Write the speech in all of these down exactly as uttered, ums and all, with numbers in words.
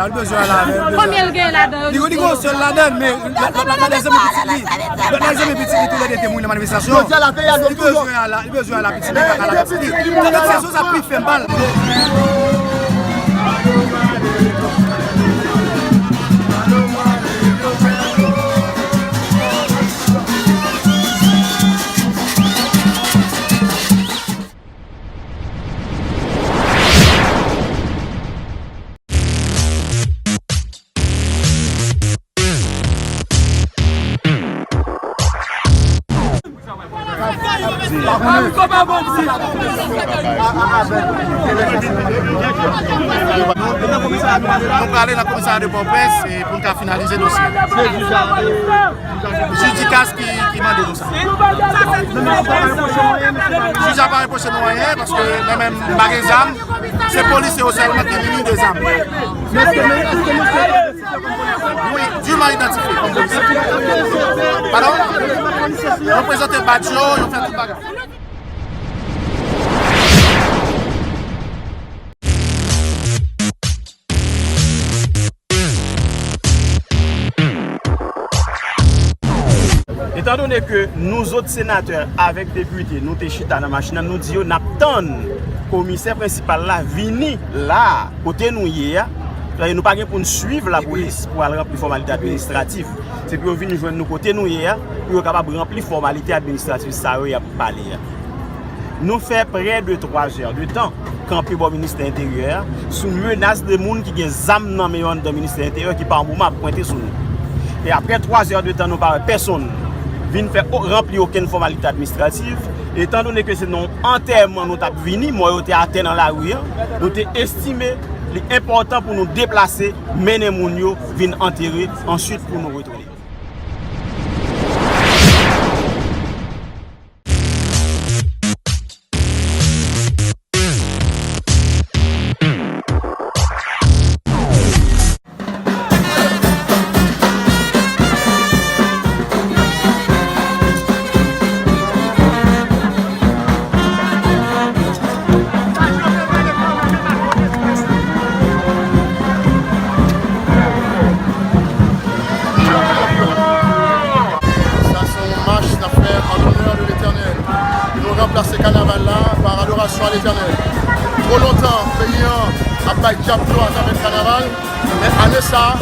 la, li bezwen al avè l. Konbyen l gen ladan yo? Li gen yon sèl ladan, men lòt la, lòt la, zanmi pitit li. Lòt la, zanmi pitit li, toulède te mouri nan manifestasyon. Li bezwen al la, li bezwen al la, pitit li, pa ka la pitit li. Tande se sou sa pi fè m pale. Nou prale nan komisarya de Pòtoprens e pou n ka finalize dosye. Jij Ducasse ki, ki mande nou sa. Jij la pa repwoche nou anyen paske mwen menm m pa gen zam. Se polisye yo sèlman ki mini de zam. Wi, diman idantifye kòm polisye. Padon? Yo prezante badj yo, yo fè tout bagay. Etandone ke nou zòt senatè avèk depite, nou te chita nan machin nan, nou di yo n ap tann komisè prensipal la vini la a, kote nou ye a. Sètadi nou pa gen pou n swiv lapolis pou al ranpli fòmalite administratif. Se pou yo vin jwenn nou kote nou ye a, pou yo kapab ranpli fòmalite administratif sa yo y ap pale a. Nou fè prè de twa zè de tan kanpe bò ministè enteryè a, sou menas de moun ki gen zam nan men yo anndan ministè enteryè ki pa gen moman ap pwente sou nou. E aprè twa zè de tan nou pa wè pèsonn vin fè o-, ranpli okenn fòmalite administratif, etandone ke se nan yon antèman nou t ap vini, mò yo te atè nan lari a, nou te estime li enpòtan pou nou deplase, mennen moun yo vin antere, answit pou nou retounen. A Letènèl. Twò lontan, peyi an ap bay dyab dlo atravè kanaval, men ane sa a,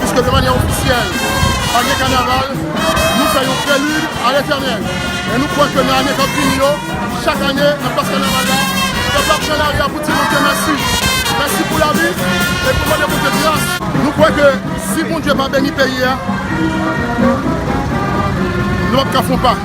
piske de manyè ofisyèl, pa gen kanaval, nou fè yon prelid a Letènèl. E nou kwè ke nan ane k ap vini yo, chak ane, nan plas kanaval la, pèp la ap pran lari a pou di Bondye mèsi. Mèsi pou lavi, e pou mande Bondye gras. Nou kwè ke si Bondye pa beni peyi a, nou p ap ka fè yon pa.